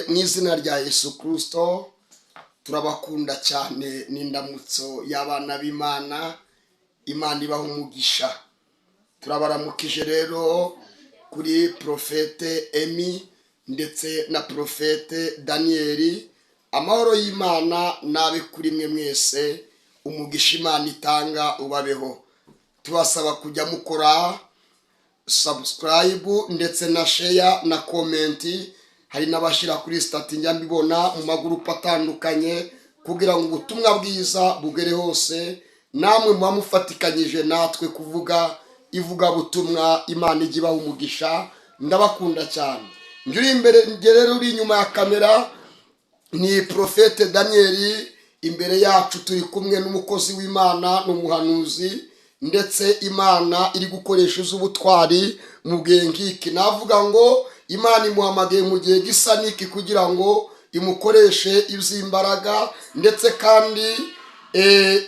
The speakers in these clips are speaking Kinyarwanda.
Mu izina rya Yesu Kirisito, turabakunda cyane. N'indamutso y'abana b'Imana, Imana ibaha umugisha. Turabaramukije rero kuri Prophète Emmy ndetse na Prophète Daniyeli. Amahoro y'Imana n'abe kuri mwe mwese, umugisha Imana itanga ubabeho. Tubasaba kujya mukora subscribe ndetse na share na comment. Hari n'abashyira kuri status, njya mbibona mu magurupe atandukanye, kugira ngo ubutumwa bwiza bugere hose. Namwe muba mufatikanyije natwe kuvuga ivugabutumwa, Imana ijya ibaha umugisha. Ndabakunda cyane. Njye uri imbere, njye rero uri inyuma ya kamera ni Prophète Daniyeli. Imbere yacu turi kumwe n'umukozi w'Imana, ni umuhanuzi, ndetse Imana iri gukoresha iz'ubutwari mu gihe nk'iki. Navuga ngo Imana imuhamagaye mu gihe gisa n'iki kugira ngo imukoreshe iby'imbaraga, ndetse kandi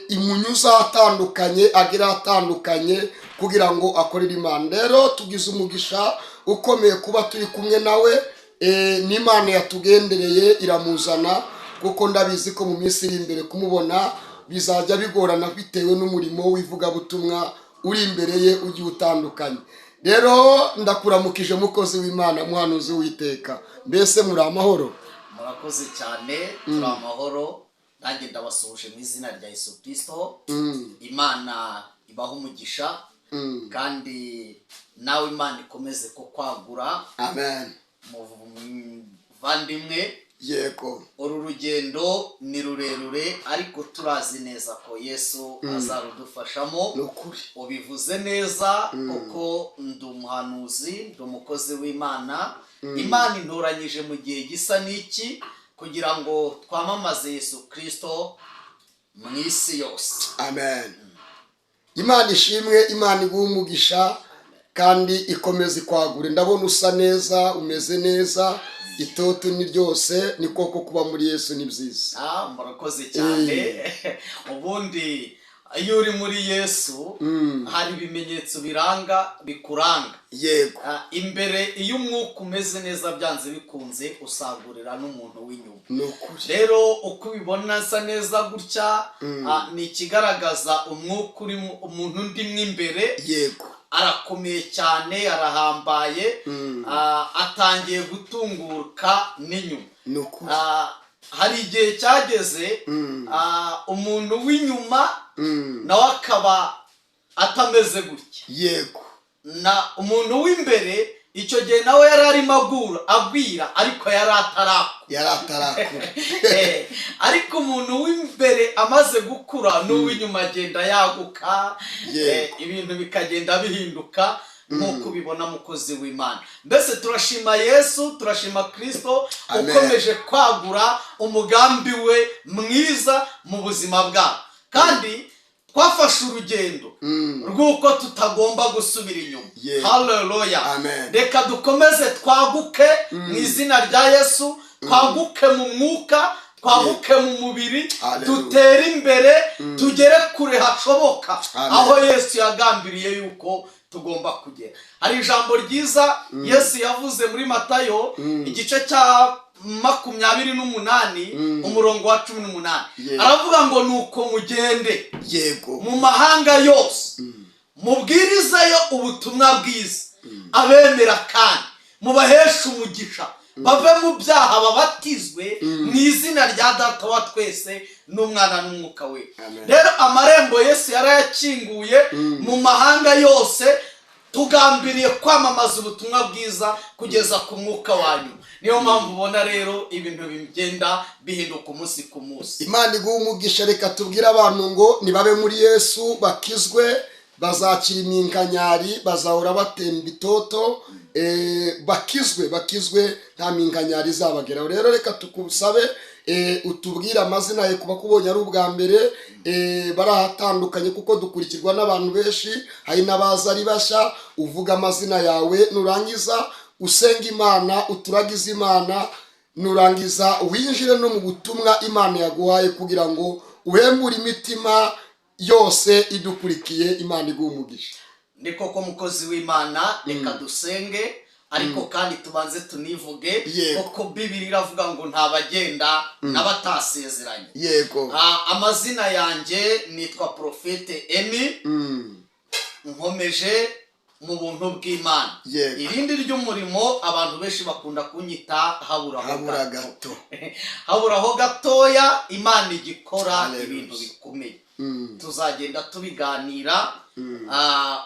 imunyuze ahatandukanye, agere ahatandukanye kugira ngo akorere Imana. Rero tugize umugisha ukomeye kuba turi kumwe nawe, n'Imana yatugendereye iramuzana, kuko ndabizi ko mu minsi iri imbere kumubona bizajya bigorana bitewe n'umurimo w'ivugabutumwa uri imbere ye ugiye utandukanye. Rero ndakuramukije, mukozi w'Imana, muhanuzi w'Iteka. Mbese muri amahoro? Murakoze cyane, turi amahoro. Nanjye ndabasuhuje mu izina rya Yesu Kirisito. Imana ibaha umugisha, kandi nawe Imana ikomeze kukwagura. Amen. Muvandimwe, uru rugendo ni rurerure, ariko turazi neza ko Yesu azarudufashamo. Ni ukuri. Ubivuze neza kuko ndi umuhanuzi, ndi umukozi w'Imana. Imana intoranyije mu gihe gisa n'iki kugira ngo twamamaze Yesu Kirisito mu isi yose. Amen. Imana ishimwe, Imana iguhe umugisha kandi ikomeze ikwagure. Ndabona usa neza, umeze neza, itoto ni ryose. Ni koko kuba muri Yesu ni byiza. Ah, murakoze cyane. Ubundi iyo uri muri Yesu hari ibimenyetso biranga, bikuranga. Ah, imbere iyo umwuka umeze neza, byanze bikunze usagurira n'umuntu w'inyuma. Ni ukuri. Rero uko ubibona asa neza gutya, ni ikigaragaza umwuka uri umuntu ndimwo imbere. Arakomeye cyane, arahambaye, atangiye gutunguka n'inyuma. Ni ukuri. Ah, hari igihe cyageze umuntu w'inyuma nawe akaba atameze gutya, na umuntu w'imbere icyo gihe nawe yari arimo agura agwira, ariko yari atarakura. Yari atarakura. Ariko umuntu w'imbere amaze gukura, n'uw'inyuma agenda yaguka, ibintu bikagenda bihinduka nk'uko ubibona, mukozi w'Imana. Mbese turashima Yesu, turashima Kirisito Amen. ukomeje kwagura umugambi we mwiza mu buzima bwabo, kandi twafashe urugendo rw'uko tutagomba gusubira inyuma. Haleluya! Amen. Reka dukomeze twaguke mu izina rya Yesu, twaguke mu mwuka, twaguke mu mubiri, Hallelujah. dutere imbere, tugere kure hashoboka, Amen. aho Yesu yagambiriye yuko tugomba kugera. Hari ijambo ryiza Yesu yavuze muri Matayo igice cya 28, umurongo wa 18. Aravuga ngo: "Nuko mugende mu mahanga yose, mubwirizeyo ubutumwa bwiza abemera, kandi mubaheshe umugisha, bave mu byaha, babatizwe mu izina rya Data wa twese n'Umwana n'Umwuka we." Amen. Rero amarembo Yesu yarayakinguye mu mahanga yose. Tugambiriye kwamamaza ubutumwa bwiza kugeza ku mwuka wa nyuma. Niyo mpamvu ubona rero ibintu bigenda bihinduka umunsi ku munsi. Imana iguha umugisha. Reka tubwire abantu ngo nibabe muri Yesu, bakizwe, bazakira iminkanyari, bazahora batemba itoto. Bakizwe, bakizwe, nta minkanyari izabageraho. Rero reka tukusabe utubwire amazina ye kuba kubonye ari ubwa mbere, bari ahatandukanye, kuko dukurikirwa n'abantu benshi, hari n'abaza ari bashya. Uvuga amazina yawe, nurangiza usenga Imana, uturagize Imana, nurangiza winjire no mu butumwa Imana yaguhaye kugira ngo uhembure imitima yose idukurikiye. Imana iguha umugisha. Ni koko, mukozi w'Imana, reka dusenge. Ariko kandi tubanze tunivuge, kuko Bibiri iravuga ngo nta bagenda n'abatasezeranye. Amazina yanjye nitwa Porofete Emi. Nkomeje mu buntu bw'Imana. Irindi ry'umurimo, abantu benshi bakunda kunyita Haburaho Habura Gato. Gato. Haburaho gatoya, Imana igikora ibintu bikomeye. Tuzagenda tubiganira,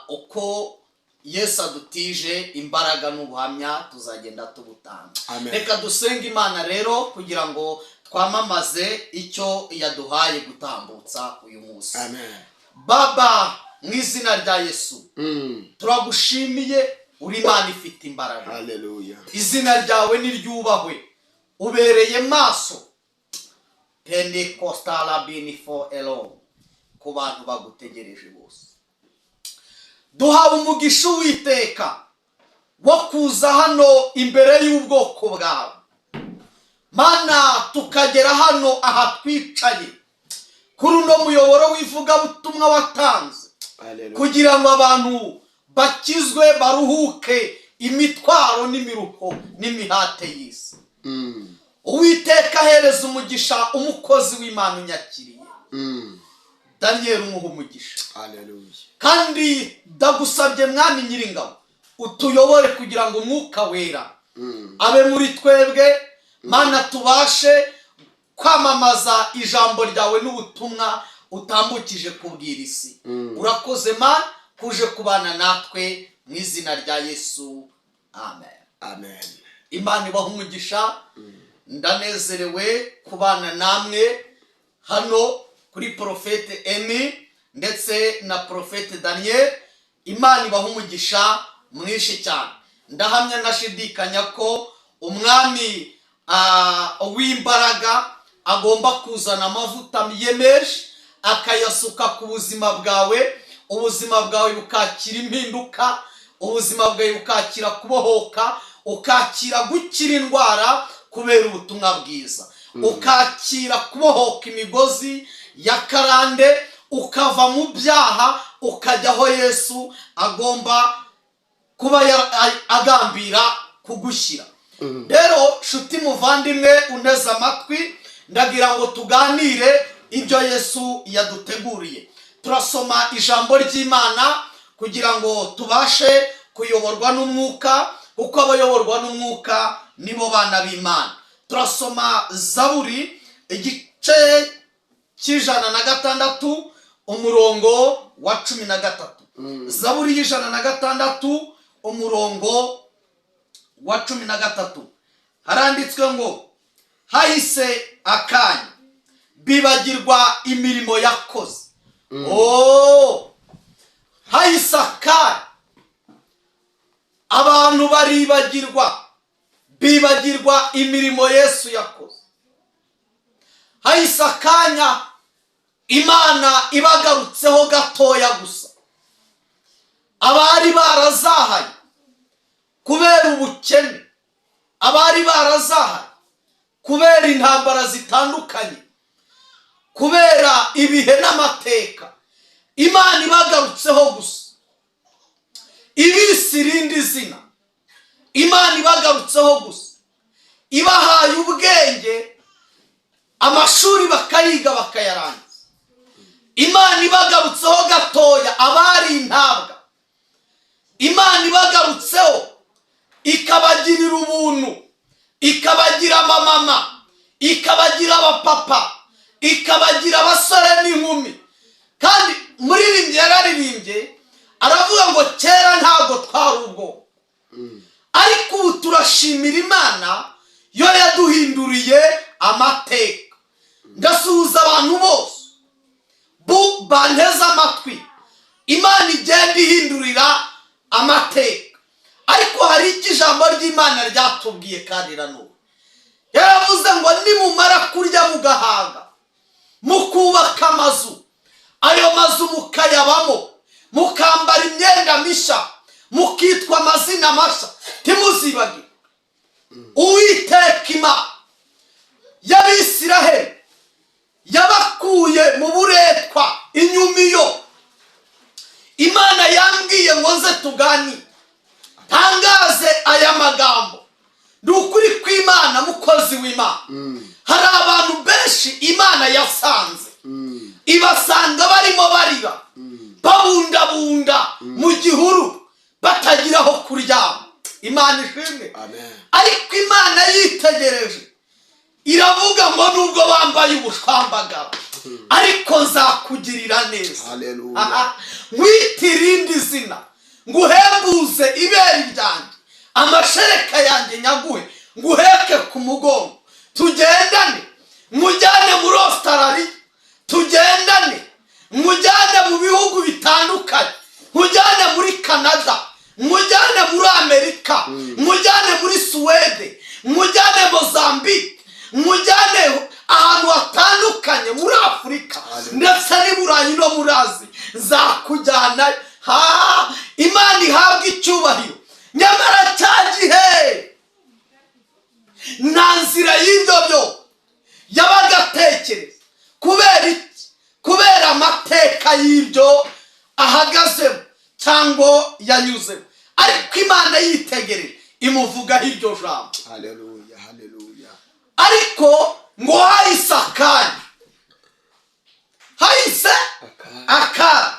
uko Yesu adutije imbaraga n'ubuhamya, tuzagenda tubutanga. Amen. Reka dusenge Imana rero kugira ngo twamamaze icyo yaduhaye gutambutsa uyu munsi. Amen. Baba, mu izina rya Yesu, turagushimiye, uri Imana ifite imbaraga. Haleluya. Izina ryawe niryubahwe, ubereye maso pentekostala binifo elo ku bantu bagutegereje bose. Duhawe umugisha, Uwiteka, wo kuza hano imbere y'ubwoko bwawe, Mana, tukagera hano aha twicaye kuri uno muyoboro w'ivugabutumwa watanze Haleluya. kugira ngo abantu bakizwe, baruhuke imitwaro n'imiruho n'imihate y'isi. Uwiteka, ahereza umugisha umukozi w'Imana unyakiriye, Daniyeli, umuha umugisha. Haleluya. Kandi ndagusabye, Mwami Nyiringabo, utuyobore kugira ngo Umwuka Wera abe muri twebwe, Mana, tubashe kwamamaza ijambo ryawe n'ubutumwa utambukije kubwira isi. Urakoze, Mana, kuje kubana natwe, mu izina rya Yesu, amen. Amen. Imana ibaha umugisha. Ndanezerewe kubana namwe hano kuri Porofete Emi ndetse na Porofete Daniel. Imana ibaha umugisha mwinshi cyane. Ndahamya ntashidikanya ko Umwami w'imbaraga agomba kuzana amavuta ye menshi, akayasuka ku buzima bwawe, ubuzima bwawe bukakira impinduka, ubuzima bwawe bukakira kubohoka, ukakira gukira indwara kubera ubutumwa bwiza, ukakira kubohoka imigozi ya karande, ukava mu byaha, ukajya aho Yesu agomba kuba agambira kugushyira. Rero nshuti muvandimwe uneze amatwi, ndagira ngo tuganire ibyo Yesu yaduteguriye. Turasoma ijambo ry'Imana kugira ngo tubashe kuyoborwa n'Umwuka, kuko abayoborwa n'Umwuka nibo bana b'Imana. Turasoma Zaburi igice cy'106, umurongo wa 13. Zaburi y'106, umurongo wa 13, haranditswe ngo: "Hahise akanya bibagirwa imirimo yakoze." Oh, hahise akanya abantu baribagirwa, bibagirwa imirimo Yesu yakoze. Hahise akanya Imana ibagarutseho gatoya gusa, abari barazahaye kubera ubukene, abari barazahaye kubera intambara zitandukanye, kubera ibihe n'amateka, Imana ibagarutseho gusa, ibise irindi zina, Imana ibagarutseho gusa, ibahaye ubwenge, amashuri bakayiga bakayarangiza, Imana ibagarutseho gatoya, abari intabwa, Imana ibagarutseho ikabagirira ubuntu, ikabagira abamama, ikabagira abapapa, ikabagira abasore n'inkumi. Kandi muririmbyi yararirimbye aravuga ngo: "Kera ntabwo twari ubwoko, ariko ubu turashimira Imana yo yaduhinduriye amateka." Ndasuhuza abantu bose banteze amatwi, Imana igenda ihindurira amateka. Ariko hari icyo ijambo ry'Imana ryatubwiye kandi na n'ubu yaravuze ngo: "Nimumara kurya mugahaga, mukubaka amazu, ayo mazu mukayabamo, mukambara imyenda mishya, mukitwa amazina mashya, ntimuzibagire Uwiteka Imana y'Abisiraheli yabakuye mu buretwa inyuma." Iyo Imana yambwiye ngo nze tuganire, ntangaze aya. Ni ukuri kw'Imana, mukozi w'Imana, hari abantu benshi Imana yasanze, ibasanga barimo barira, babundabunda mu gihuru, batagira aho kuryama. Imana ishimwe. Amen. Ariko Imana yitegereje iravuga ngo: "Nubwo bambaye ubushwambagara, ariko nzakugirira neza." Haleluya. Aha, nkwite irindi zina, nguhembuze ibere ryanjye, amashereka yanjye nyaguhe, nguheke ku mugongo, tugendane, nkujyane muri Ositaraliya, tugendane, nkujyane mu bihugu bitandukanye, nkujyane muri Canada, nkujyane muri Amerika, nkujyane muri Suwede, nkujyane Mozambique, nkujyane ahantu hatandukanye muri Afurika ndetse n'i Burayi no muri Azi, nzakujyana. Ha, Imana ihabwa icyubahiro. Nyamara cya gihe nta nzira y'ibyo byo yabaga atekereza. Kubera iki? Kubera amateka y'ibyo ahagazemo cyangwa yanyuzemo. Ariko Imana yitegereje imuvugaho iryo jambo. Haleluya, haleluya. Ariko ngo hahise akanya, hahise akanya,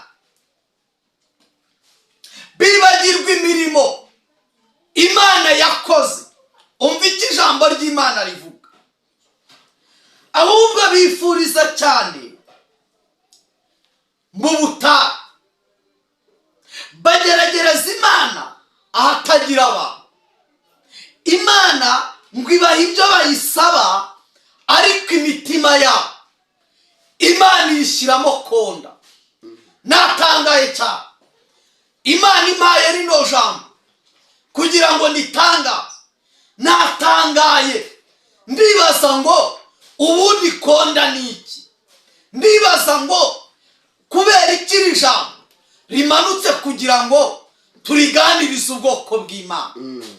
bibagirwa imirimo Imana yakoze. Umva icyo ijambo ry'Imana rivuga: ahubwo bifuriza cyane mu butayu, bageragereza Imana ahatagira abantu. Imana ngo ibaha ibyo bayisaba, ariko imitima yabo Imana iyishyiramo konda. Natangaye cyane, Imana impaye rino jambo kugira ngo nitangaze. Natangaye, ndibaza ngo ubundi konda ni iki? Ndibaza ngo kubera iki iri jambo rimanutse kugira ngo turiganirize ubwoko bw'Imana?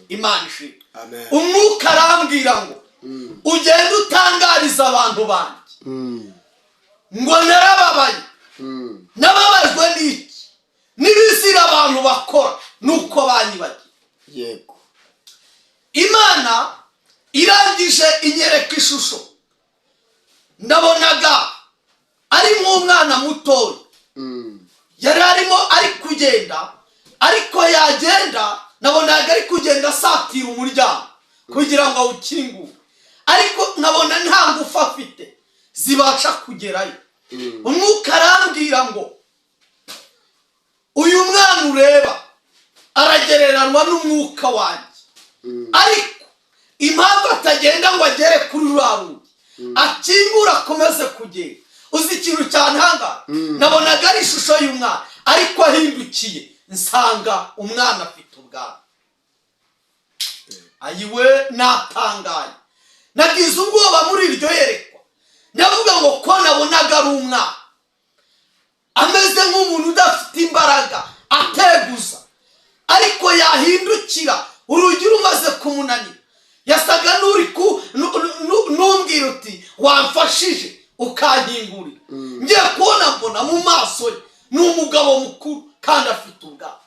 Imana ishimwe. Amen. Umwuka arambwira ngo: "Ugende utangariza abantu banjye ngo narababaye." Nababajwe n'iki? N'ibizira abantu bakora, nuko banyibagiwe. Imana irangije inyereka ishusho, ndabonaga ari nk'umwana mutoya, yari arimo ari kugenda, ariko yagenda nabonaga ari kugenda asatira umuryango kugira ngo awukingure, ariko nkabona nta ngufu afite zibasha kugerayo. Umwuka arambwira ngo: "Uyu mwana ureba aragereranwa n'umwuka wanjye, ariko impamvu atagenda ngo agere kuri ruriya rugi akingura akomeze kugenda." Uzi ikintu cyantangaje? Nabonaga ari ishusho y'umwana, ariko ahindukiye nsanga umwana afite ubwanwa. Ayiwe, natangaye, nagize ubwoba muri iryo yerekwa. Ndavuga ngo ko nabonaga ari umwana ameze nk'umuntu udafite imbaraga, ateguza, ariko yahindukira urugi rumaze kumunanira, yasaga n'uri ku n'umbwira uti: "Wamfashije ukankingurira." Ngiye kubona mbona mu maso ye ni umugabo mukuru kandi afite ubwanwa.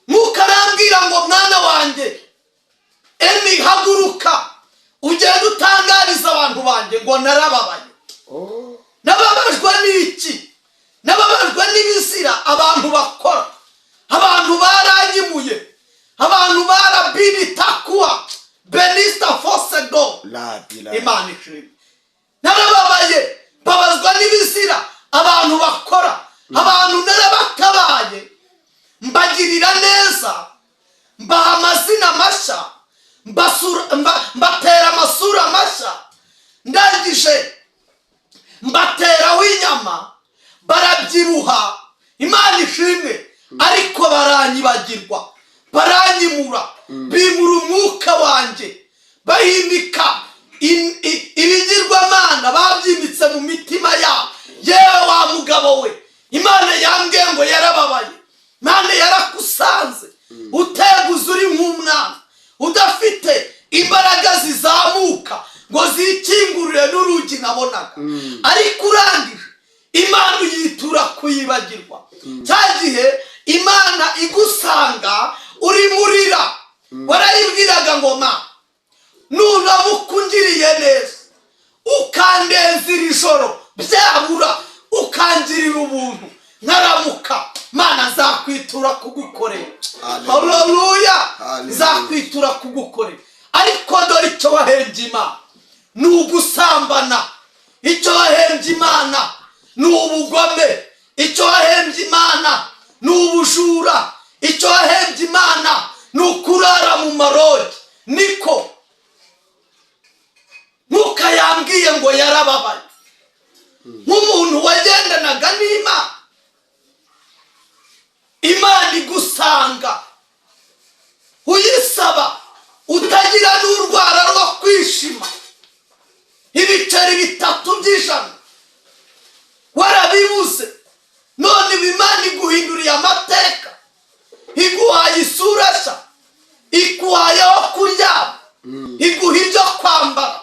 Mwuka arambwira ngo: "Mwana wanjye Emi, haguruka ugende utangariza abantu banjye ngo narababaye." Oh. Nababajwe n'iki? Nababajwe n'ibizira abantu bakora. Abantu baranyimuye, abantu barabini takuwa benista fosedo. La bila. Imana ishimwe. Narababaye, mbabazwa n'ibizira abantu bakora. Abantu narabatabaye, mbagirira neza, mbaha amazina mashya, mbatera amasura mashya, ndangije mbateraho inyama barabyibuha. Imana ishimwe. Ariko baranyibagirwa, baranyimura, bimura umwuka wanjye, bahimika ibigirwamana babyimitse mu mitima yabo. Yewe wa mugabo we, Imana yambwiye ngo yarababaye. Imana yarakusanze uteguza, uri nk'umwana udafite imbaraga zizamuka ngo zikingurire n'urugi nabonaga, ariko urangije Imana uyitura kuyibagirwa. Cya gihe Imana igusanga uri murira. Warayibwiraga ngo: "Ma, nuramuka ungiriye neza, ukandenza iri joro, byabura ukangirira ubuntu nkaramuka, Mana, nzakwitura kugukorera." Haleluya! Haleluya. Nzakwitura kugukorera. Ariko dore icyo wahembye Imana ni ugusambana, icyo wahembye Imana ni ubugome, icyo wahembye Imana ni ubujura, icyo wahembye Imana ni ukurara mu marogi. Niko Mwuka yambwiye ngo yarababaye nk'umuntu wagendanaga n'Imana. Imana igusanga uyisaba, utagira n'urwara rwo kwishima, ibiceri 3 by'ijana warabibuze. None ubu Imana iguhinduriye amateka, iguhaye isura nshya, iguhaye aho kuryama, iguha ibyo kwambara,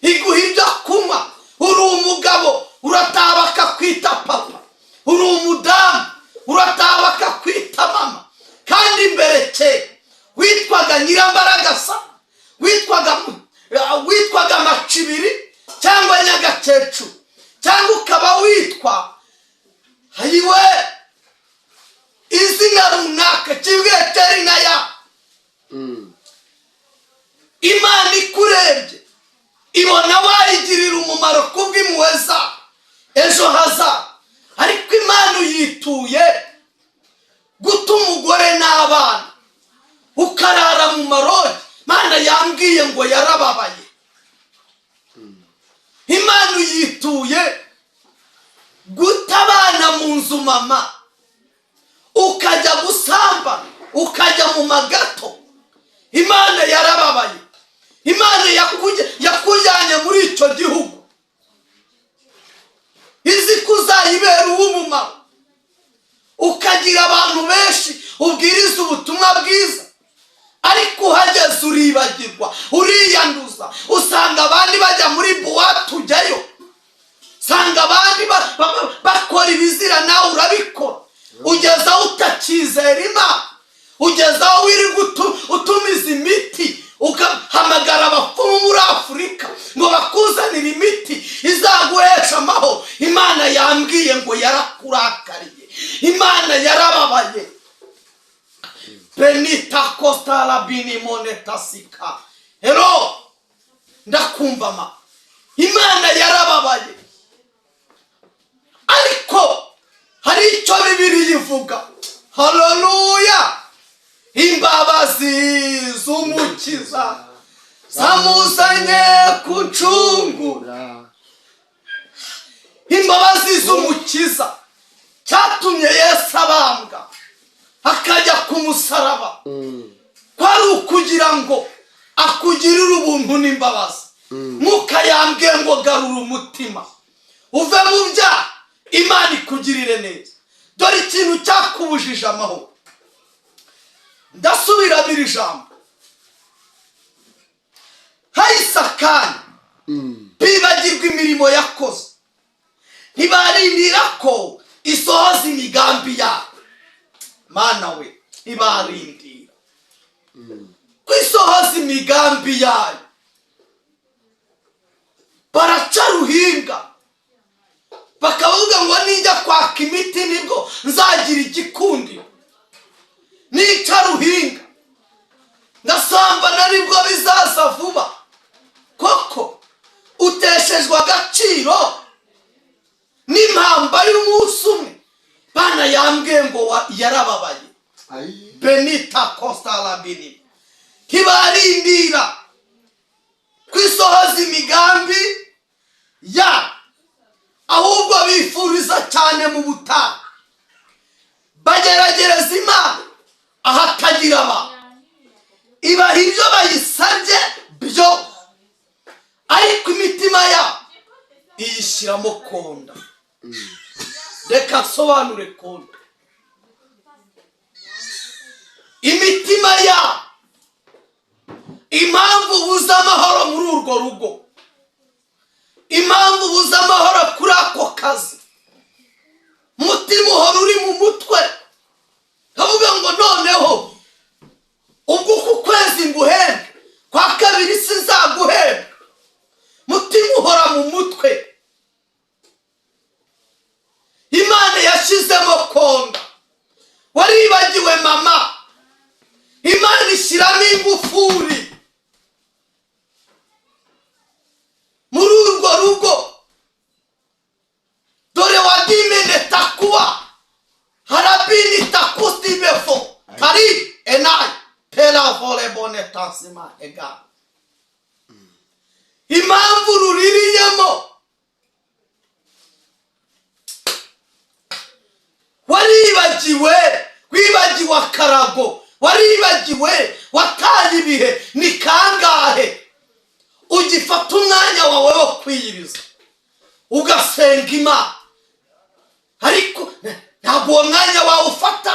iguha ibyo kunywa. Uri umugabo, urataha bakakwita papa. Uri umudamu, urataha bakakwita mama. Kandi imbere kera witwaga Nyirambaragasa, witwaga Macibiri cyangwa Nyagakecuru, cyangwa ukaba witwa hayiwe izina runaka kibweteri na ya. Imana ikurebye ibona wayigirira umumaro kubw'impuhwe zayo ejo hazaza. Ariko Imana uyituye guta umugore n'abana, ukarara mu marogi. Imana yambwiye ngo yarababaye. Imana uyituye guta abana mu nzu, mama, ukajya gusamba, ukajya mu magato. Imana yarababaye. Imana yakujyanye muri icyo gihugu izi ko uzayibera uw'umumaro, ukagira abantu benshi ubwiriza ubutumwa bwiza. Ariko uhageze uribagirwa, uriyanduza. Usanga abandi bajya muri boîte, ujyayo. Usanga abandi bakora ibizira, nawe urabikora. Ugeze aho utakizera Imana, ugeze aho wirirwa utumiza imiti, ugahamagara abapfumu muri Afurika ngo bakuzanire imiti izaguhesha amahoro. Imana yambwiye ngo yarakurakariye. Imana yarababaye. Benita costa bini monetasika ero, ndakumva ma. Imana yarababaye, ariko hari icyo Bibiliya ivuga. Haleluya! Imbabazi z'Umukiza zamuzanye kuncungura. Imbabazi z'Umukiza, cyatumye Yesu abambwa akajya ku musaraba, kwari ukugira ngo akugirire ubuntu n'imbabazi. Mwuka yambwiye ngo garura umutima, uve mu byaha, Imana ikugirire neza. Dore ikintu cyakubujije amahoro. Ndasubiramo iri jambo: hahise akanya bibagirwa imirimo yakoze, ntibarindira ko isohoza imigambi yabo. Mana we, ntibarindira ko isohoza imigambi yayo, baraca ruhinga, bakavuga ngo nijya kwaka imiti nibwo nzagira igikundiro, nica ruhinga ngasambana nibwo bizaza vuba. Koko uteshejwe agaciro n'impamba y'umunsi umwe. Bana, yambwiye ngo yarababaye. Benita costa labini, ntibarindira kwisohoza imigambi ya, ahubwo bifuriza cyane mu butayu, bageragereza Imana ahatagira abantu. Ibaha ibyo bayisabye byo, ariko imitima yabo iyishyiramo konda. Reka nsobanure konda. Imitima yabo, impamvu ubuze amahoro muri urwo rugo, impamvu ubuze amahoro kuri ako kazi, umutima uhora uri mu mutwe, kavuga ngo noneho Ubwo uku kwezi nguhembe, kwa kabiri sinzaguhemba. Mutima uhora mu mutwe. Imana yashyizemo konda. Waribagiwe mama, Imana ishyiramo ingufuri muri urwo rugo. Dore wadimene takuwa harabini takustimefo kari enayi pera volebone tasima ega. Impamvu ruririyemo, waribagiwe, wibagiwe akarago, waribagiwe, wataye ibihe. Ni kangahe ugifata umwanya wawe wo kwiyiriza ugasenga Imana? Ariko ntabwo uwo mwanya wawe ufata,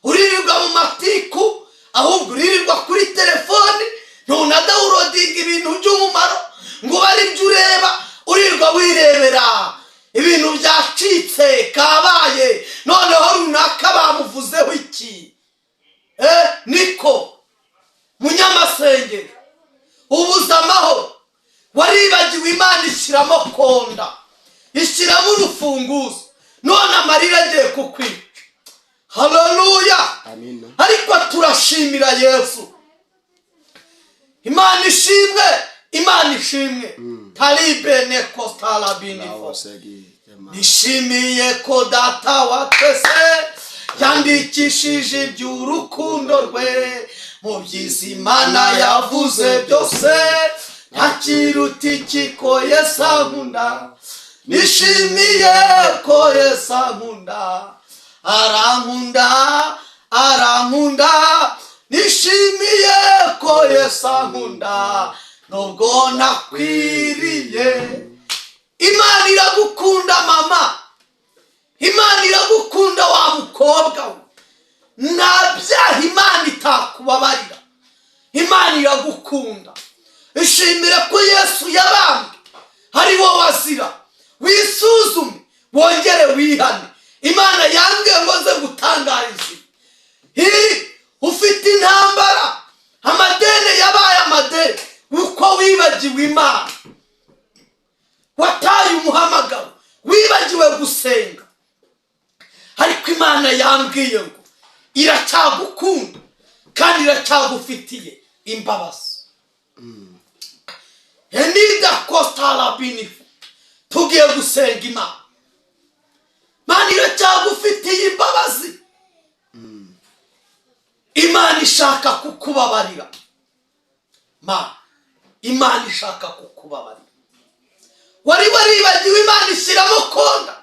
uririrwa mu matiku, ahubwo uririrwa kuri telefoni, ntunadawurodinga ibintu by'umumaro ngo ube ari byo ureba. Uririrwa wirebera ibintu byacitse kabaye, noneho runaka bamuvuzeho iki. Niko munyamasengero ubuze amahoro. Waribagiwe, Imana ishyiramo konda, ishyiramo urufunguzo, none amarira agiye kukwica. Haleluya! Amina. Ariko turashimira Yesu. Imana ishimwe, Imana ishimwe. Taribene kostarabinifo. Nishimiye ko Data wa twese yandikishije iby'urukundo rwe mu byiza Imana yavuze byose, ntakiruta iki ko Yesu ankunda. Nishimiye ko Yesu ankunda, arankunda, arankunda. Nishimiye ko Yesu ankunda nubwo nakwiriye. Imana iragukunda mama, Imana iragukunda wa mukobwa we. Nta byaha Imana itakubabarira. Imana iragukunda. Ishimire ko Yesu yabambwe ari wowe wazira. Wisuzume, wongere wihane. Imana yambwiye ngo nze gutangariza ibi. Ufite intambara, amadene yabaye amadene uko wibagiwe Imana, wataye umuhamagaro, wibagiwe gusenga. Ariko Imana yambwiye ngo iracyagukunda kandi iracyagufitiye imbabazi. Enida kositarabinifu. Tugiye gusenga Imana. Imana iracyagufitiye imbabazi. Imana ishaka kukubabarira. Ma Imana ishaka kukubabarira. Wari waribagiwe, Imana ishyiramo konda.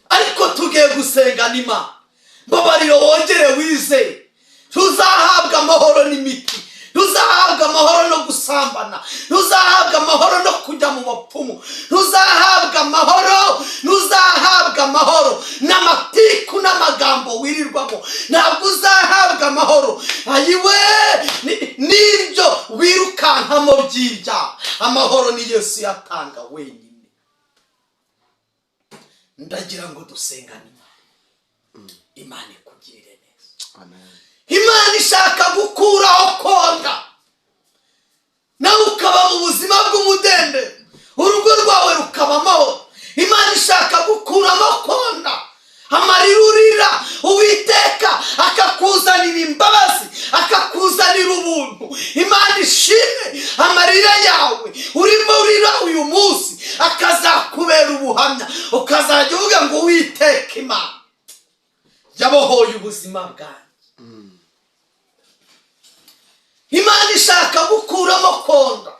Ariko tugiye gusenga n'Imana. Mbabariro, wongere wizeye. Tuzahabwa amahoro n'imiti, ntuzahabwa amahoro no gusambana, ntuzahabwa amahoro no kujya mu bapfumu, ntuzahabwa amahoro, ntuzahabwa amahoro n'amatiku n'amagambo wirirwamo. Ntabwo uzahabwa amahoro ayiwe n'ibyo wirukankamo by'ibyaha. Amahoro ni Yesu yatanga wenyine. Ndagira ngo dusengane Imana, Imana ikugirire neza. Amen. Imana ishaka gukuraho konda, nawe ukaba mu buzima bw'umudende, urugo rwawe rukaba amahoro. Imana ishaka gukuramo konda, amarira urira, Uwiteka akakuzanira imbabazi, akakuzanira ubuntu. Imana ishimwe. Amarira yawe urimo urira uyu munsi akazakubera ubuhamya, ukazajya uvuga ngo Uwiteka Imana yabohoye ubuzima bwanjye. Imana ishaka gukuramo konda,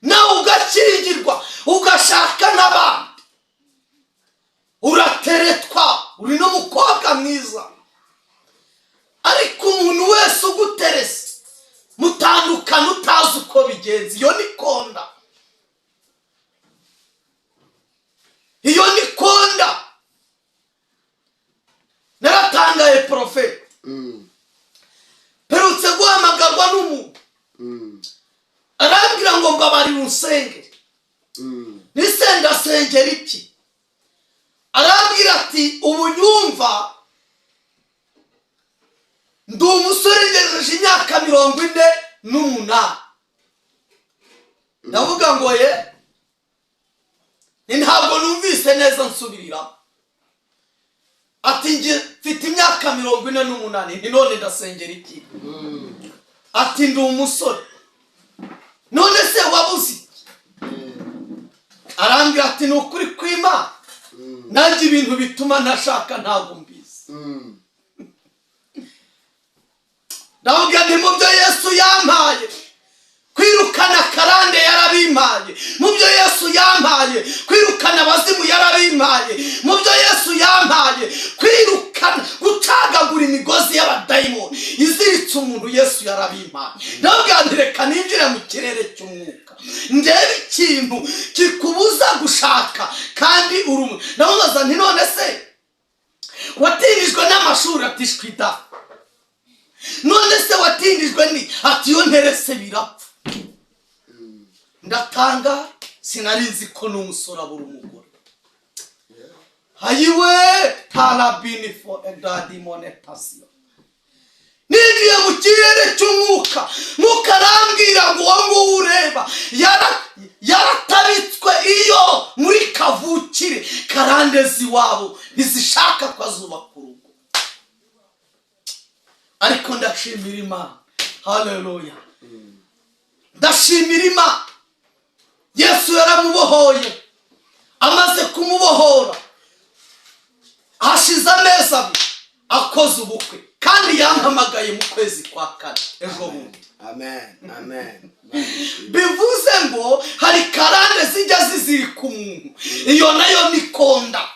nawe ugakingirwa, ugashaka n'abandi. Urateretwa, uri n'umukobwa mwiza, ariko umuntu wese uguterese mutandukana utazi uko bigenza. Iyo ni konda, iyo ni konda. Naratangaye porofeti, mperutse guhamagarwa n'umuntu, arambwira ngo mbabarire unsengere. Nise ndasengera iki? Arambwira ati ubu nyumva. Ndi umusore, ngejeje imyaka 48. Ndavuga ngo ye, ni ntabwo numvise neza, nsubiriramo. Ati: "Njye mfite imyaka 48." Nti: "None ndasengera iki?" Ati: "Ndi umusore." None se wabuze iki? Arambwira ati: "Ni ukuri kw'Imana, nanjye ibintu bituma ntashaka ntabwo mbizi." Ndavuga nti: "Mu byo Yesu yampaye kwirukana karande yarabimpaye, mu byo Yesu yampaye kwirukana abazimu yarabimpaye, mu byo Yesu yampaye kwirukana, gucagagura imigozi y'abadayimoni iziritse umuntu, Yesu yarabimpaye." Ndavuga nti: "Reka ninjire mu kirere cy'umwuka, ndebe ikintu kikubuza gushaka kandi uri umwe." Ndamubaza nti: "None se watindijwe n'amashuri?" Ati: "Shwi da." "None se watindijwe ni?" Ati: "Iyo nterese birapfa." Ndatanga, sinari nzi ko n'umusore abura umugore. Hayiwe tarabini fo edadimonetasiyo. Ninjiye mu kirere cy'umwuka, mwuka arambwira ngo uwo nguwo ureba yarataritswe iyo muri kavukire, karande z'iwabo ntizishaka ko azubaka urugo. Ariko ndashimira Imana, haleluya, ndashimira Imana. Yesu yaramubohoye. Amaze kumubohora, hashize amezi 2 akoze ubukwe, kandi yampamagaye mu kwezi kwa kane ejo bundi. Amen, amen. Imana ishimwe. Bivuze ngo hari karande zijya zizirika umuntu, iyo nayo ni konda.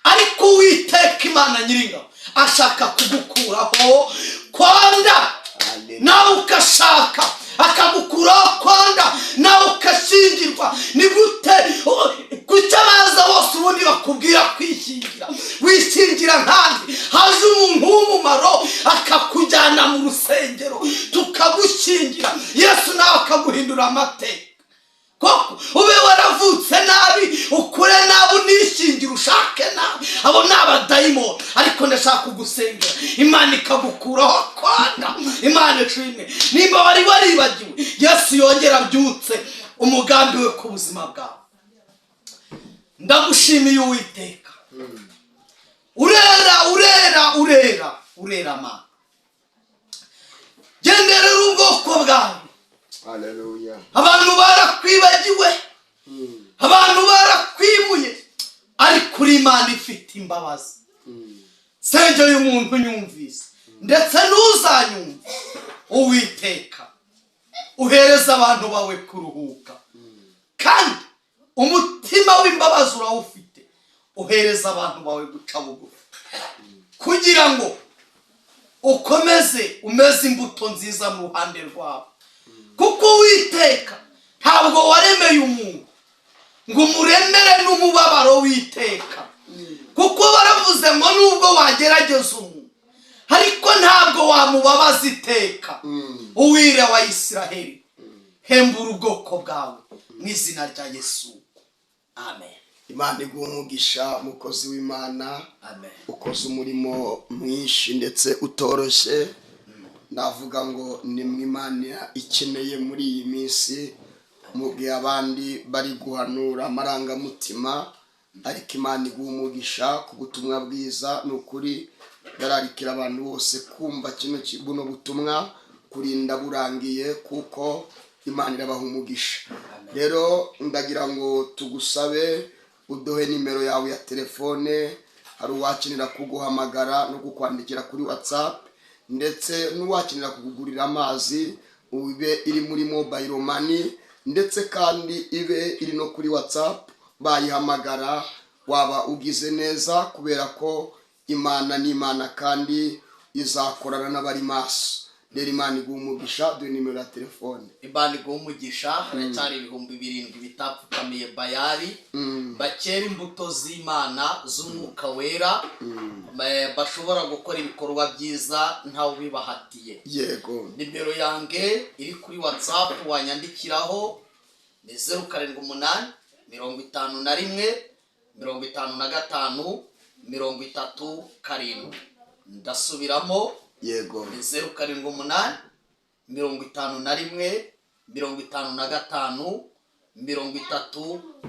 Ariko Uwiteka Imana Nyiringabo ashaka kugukuraho konda. Hallelujah. Nawe ukashaka, akagukuraho konda, nawe ugashyingirwa. Ni gute? Kuki abaza bose ubundi bakubwira kwishyingira, wishyingira nkandi? Haje umuntu w'umumaro akakujyana mu rusengero, tukagushyingira, Yesu nawe akaguhindura amateka. Koko ube waravutse nabi, ukure nabi, unishyingira, ushake nabi, abo ni abadayimoni. Ariko ndashaka kugusengera, Imana ikagukuraho konda. Imana ishimwe. Nimba wari waribagiwe, Yesu yongera abyutse umugambi we ku buzima bwawe. Ndagushimiye Uwiteka, urera, urera, urera, urera. Mana, genderera ubwoko bwawe. Hallelujah. Abantu barakwibagiwe, abantu barakwimuye, ariko uri Imana ifite imbabazi. Sengeye umuntu unyumvise ndetse n'uzanyumva, Uwiteka, uhereza abantu bawe kuruhuka, kandi umutima w'imbabazi urawufite. Uhereza abantu bawe guca bugufi kugira ngo ukomeze umeze imbuto nziza mu ruhande rwawe, kuko Uwiteka ntabwo waremeye umuntu ngo umuremere n'umubabaro w'iteka, kuko baravuze ngo nubwo wagerageza umuntu, ariko ntabwo wamubabaza iteka. Uwire wa Isiraheli, hembura ubwoko bwawe mu izina rya Yesu, amen. Imana iguha umugisha, mukozi w'Imana. Amen. Ukoze umurimo mwinshi ndetse utoroshye. Navuga ngo ni mwe Imana ikeneye muri iyi minsi, mu gihe abandi bari guhanura amarangamutima. Ariko Imana iguha umugisha ku butumwa bwiza. Ni ukuri ndararikira abantu bose kumva buno butumwa kurinda burangiye, kuko Imana irabaha umugisha. Rero ndagira ngo tugusabe uduhe nimero yawe ya telefone. Hari uwakenera kuguhamagara no kukwandikira kuri WhatsApp, ndetse n'uwakenera kukugurira amazi, ibe iri muri mobile money, ndetse kandi ibe iri no kuri WhatsApp bayihamagara. Waba ugize neza, kubera ko Imana ni Imana kandi izakorana n'abari maso. Rero Imana iguha umugisha, duhe nimero ya telefone. Imana iguha umugisha. Haracyari 7000 bitapfukamiye Bayari, bakera imbuto z'Imana z'Umwuka Wera, bashobora gukora ibikorwa byiza ntawe ubibahatiye. Nimero yange iri kuri WhatsApp wanyandikiraho ni 078 51 55 37. Ndasubiramo. Yego. Ni 078 51 55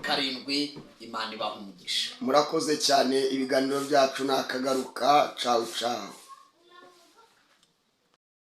37. Imana ibaha umugisha. Murakoze cyane, ibiganiro byacu ni akagaruka. Cawu cawu.